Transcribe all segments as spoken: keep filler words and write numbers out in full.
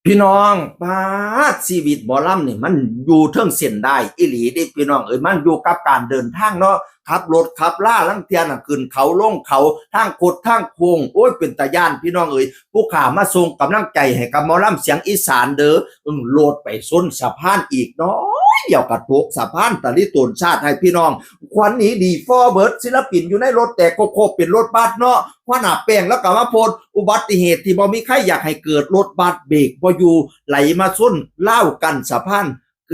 พี่น้อง ปาด ชีวิตหมอลำนี่มันอยู่เทิงเส้นด้ายอีหลีเด้พี่น้องเอ้ย มันอยู่กับการเดินทางเนาะ ขับรถขับลา ลางเทื่อน่ะขึ้นเขาลงเขา ทางคดทางโค้ง โอ้ย เป็นตาย้านพี่น้องเอ้ย ผู้ขามาส่งกำลังใจให้กับหมอลำเสียงอีสานเด้อ เอิ้ง รถไปชนสะพานอีกน้อยเดียวก็ตกสะพานตะลิโตนชาติให้พี่น้อง ขวัญหนีดีฟอเบิด ศิลปินอยู่ในรถแตกโคกๆ เป็นรถบัสเนาะ หัวหน้าแป้งแล้วก็มาโพสต์อุบัติเหตุที่บ่มีใครอยากให้เกิด รถบัสเบรกบ่อยู่ ไหลมาชนราวกั้นสะพาน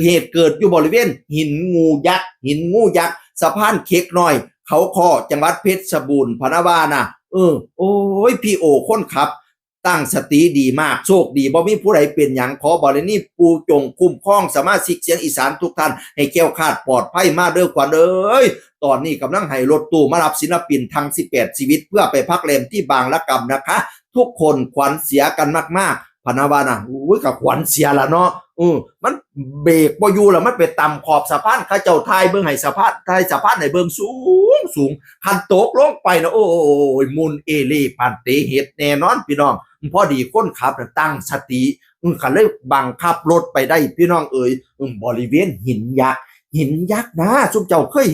เหตุเกิดอยู่บริเวณหินงูยักษ์ หินงูยักษ์ สะพานเข็กน้อย เขาค้อ จังหวัดเพชรบูรณ์ พะนะว่านะ เออ โอ้ย พี่โอคนขับ ตั้งสติดีมาก โชคดีบ่มีผู้ใดเป็นหยัง ขอบารมีปู่จงคุ้มครองสมาชิกเสียงอีสานทุกท่าน ให้แคล้วคลาดปลอดภัยมาเด้อขวัญเอ้ย ตอนนี้กำลังให้รถตู้มารับศิลปินทั้งสิบแปดชีวิต เพื่อไปพักแรมที่บางระกำนะคะ ทุกคนขวัญเสียกันมากๆ พะนะว่านะ อุ้ย ก็ขวัญเสียละเนาะ เออ มันเบรกบ่อยู่แล้ว มันไปต่ำขอบสะพาน เขาเจ้าถ่ายเบิ่งให้สะพาน ถ่ายสะพานให้เบิ่งสูงสูง คันตกลงไปนะ โอ้ย มุนเอเล่ปานเตเห็ดแน่นอนพี่น้อง พอดีคนขับน่ะตั้งสติ อืม ก็เลยบังคับรถไปได้พี่น้องเอ๋ย อืม บริเวณหินยักษ์ หินยักษ์นะ ซุมเจ้าเคย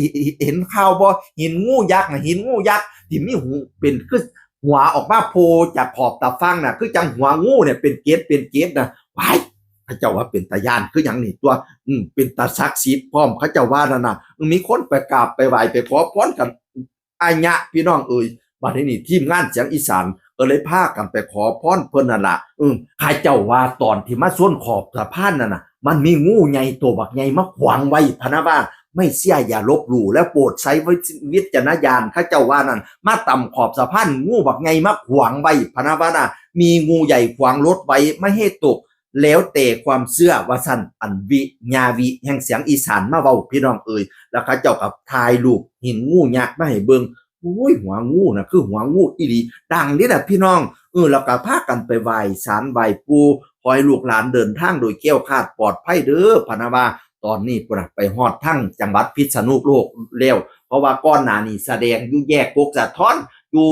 เห็นข่าวบ่ หินงูยักษ์นะ หินงูยักษ์ที่มีหูเป็นคือหัวออกมาโผล่จากขอบตาฝั่งน่ะ คือจังหัวงูเนี่ยเป็นเกล็ดเป็นเกล็ดนะ ว้าย เขาเจ้าว่าเป็นตาย้านคือหยังนี่ตัว อืม เป็นตาศักดิ์สิทธิ์พร้อม เขาเจ้าว่านั่นน่ะ มีคนไปกราบไปไหว้ไปขอพรกัน อายะ พี่น้องเอ๋ย บัดนี้นี่ทีมงานเสียงอีสานก็เลยพากันไปขอพรเพิ่นนั่นล่ะ อืม เขาเจ้าว่าตอนที่มาชนขอบสะพานนั่นน่ะ มันมีงูใหญ่ตัวบักใหญ่มาขวางไว้ พะนะว่า ไม่เชื่ออย่าลบหลู่ แล้วโปรดใช้วิจารณญาณ เขาเจ้าว่านั่น มาต่ำขอบสะพาน งูบักใหญ่มาขวางไว้ พะนะว่านะ มีงูใหญ่ขวางรถไว้ไม่ให้ตก แล้วแต่ความเชื่อว่าซั่น อันวิญญาวิแห่งเสียงอีสานมาเว้าพี่น้องเอ๋ย แล้วเขาเจ้าก็ถ่ายรูปหินงูยักษ์มาให้เบิ่ง โอ้ย หัวงูน่ะคือหัวงูอีหลี ดังเด้ล่ะพี่น้อง เออ แล้วก็พากันไปไหว้ศาลไหว้ปู่ ขอให้ลูกหลานเดินทางโดยแคล้วคลาดปลอดภัยเด้อ พะนะว่า ตอนนี้พุ้นน่ะไปฮอดทางจังหวัดพิษณุโลกแล้ว เพราะว่าก่อนหน้านี้แสดงอยู่แยกกกสะท้อน อยู่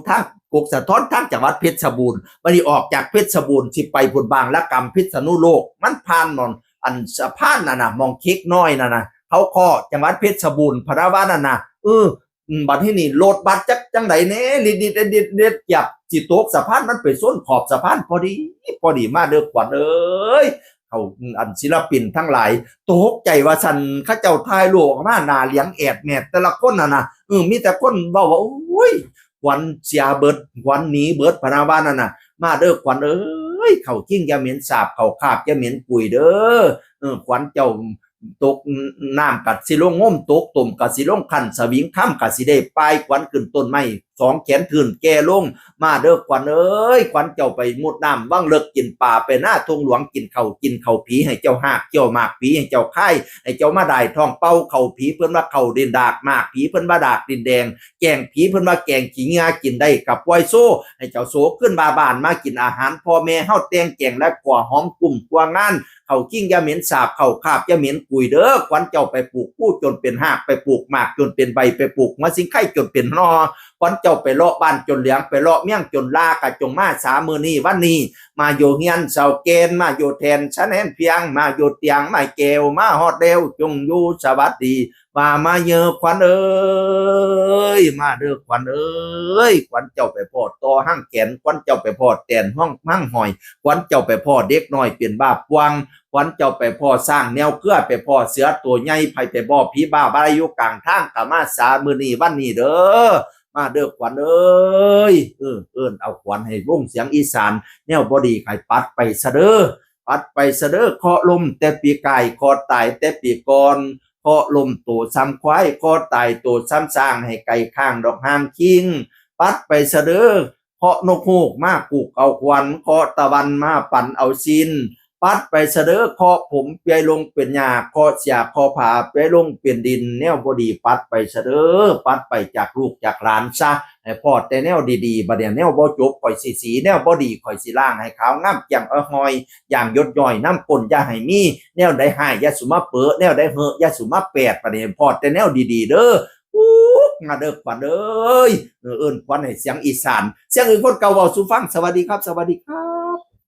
ทางกกสะท้อนทางจังหวัดเพชรบูรณ์ บัดนี้ออกจากเพชรบูรณ์สิไปพุ้นบางระกำพิษณุโลก มันผ่านหม่องอันสะพานนั่นน่ะ หม่องเข็กน้อยนั่นน่ะ เขาค้อ จังหวัดเพชรบูรณ์ พะนะว่านั่นน่ะ เออ อืม บัดนี้นี่รถบัสจักจังใดแน่ ลิดๆ เด็ดๆ เกือบสิตกสะพาน มันไปชนขอบสะพานพอดี พอดีมาเด้อขวัญเอ้ย เขา อันศิลปินทั้งหลายตกใจว่าซั่น เขาเจ้าถ่ายรูปออกมาหน้าเหลืองแอดแมดแต่ละคนน่ะนะ เออ มีแต่คนเว้าว่า โอ้ย ขวัญเสียเบิด ขวัญหนีเบิด พะนะว่านั่นน่ะ มาเด้อขวัญเอ้ย เข้าคิงอย่าเหม็นสาบ เข้าคาบอย่าเหม็นกุยเด้อ เออ ขวัญเจ้าตกน้ำก็สิลง งมตกต้มก็สิลง คันสวิงคำก็สิได้ปาย ขวัญขึ้นต้นไม้ สองแขนทื่นแก่ลง มาเด้อขวัญเอ้ย ขวัญเจ้าไปมุดน้ำวังเลิก กินปลาไปนาทุ่งหลวง กินข้าว กินข้าวผี ให้เจ้าฮากเจ้าหมากผี ให้เจ้าคาย ให้เจ้ามาได้ท้องเป่า ข้าวผีเพิ่นว่าข้าวดินดาก หมากผีเพิ่นว่าดากดินแดง แกงผีเพิ่นว่าแกงขี้เหงื่อ กินได้ก็ปล่อยโซ ให้เจ้าโซขึ้นมาบ้านมากินอาหารพ่อแม่เฮาแต่งแกงและขั่วหอมกุ้มขั่วงาน เข้าคิงอย่าเหม็นสาบ เข้าคาบอย่าเหม็นกุยเด้อ ขวัญเจ้าไปปลูกภูจนเป็นฮาก ไปปลูกหมากจนเป็นใบ ไปปลูกหัวสิงไคจนเป็นหน่อ ขวัญเจ้าไปเลาะบ้านจนเหลือง ไปเลาะเมียงจนลา กะจงมาสามื้อนี้วันนี้ มาอยู่เฮือนเสาแกน มาอยู่แทนสะแนนเพียง มาอยู่เตียงไม้แก้ว มาฮอดแล้วจงอยู่สวัสดี ว่ามาเยอขวัญเอ้ย มาเด้อขวัญเอ้ย ขวัญเจ้าไปพ้อต่อห้างแขน ขวัญเจ้าไปพ้อแตนห้องห้างหอย ขวัญเจ้าไปพ้อเด็กน้อยเป็นบ้าปวง ขวัญเจ้าไปพ้อช้างแนวเครือ ไปพ้อเสือตัวใหญ่ ไผไปพ้อผีบ้าบ่าอยู่กลางทาง กะมาสามื้อนี้วันนี้เด้อ มาเด้อขวัญเอ้ย เออ เอิ้นเอาขวัญให้วงเสียงอีสาน แนวบ่ดีให้ปัดไปซะเด้อ ปัดไปซะเด้อ เคราะห์ล้มแต่ปีกาย เคราะห์ตายแต่ปีก่อน เคราะห์ล้มโตซ้ำควาย เคราะห์ตายโตซ้ำช้าง ให้ไก่ข้างดอกหางคิง ปัดไปซะเด้อ เคราะห์นกฮูกมากุกเอาขวัญ เคราะห์ตะวันมาปั่นเอาสิ้น ปัดไปซะเด้อ เคราะห์ผมเปียลงเป็นหญ้า เคราะห์เสียเคราะห์ผาเปียลงเป็นดิน แนวบ่ดีปัดไปซะเด้อ ปัดไปจากลูกจากหลานซะ ให้พ้อแต่แนวดีๆ บัดนี้แนวบ่จบข้อยสิสี แนวบ่ดีข้อยสิล้างให้ขาวงามแจ่มอ้อยห้อย อย่างหยดย้อยน้ำก้นอย่าให้มี แนวใดฮ้ายอย่าสุมาเปอะ แนวใดเฮอะอย่าสุมาแปด บัดนี้พ้อแต่แนวดีๆ เด้อ ปุ๊กมาเด้อขวัญเอ้ย เออ เอิ้นขวัญให้เสียงอีสาน เสียงอื่นคนเก่าเว้าสู่ฟัง สวัสดีครับ สวัสดีครับ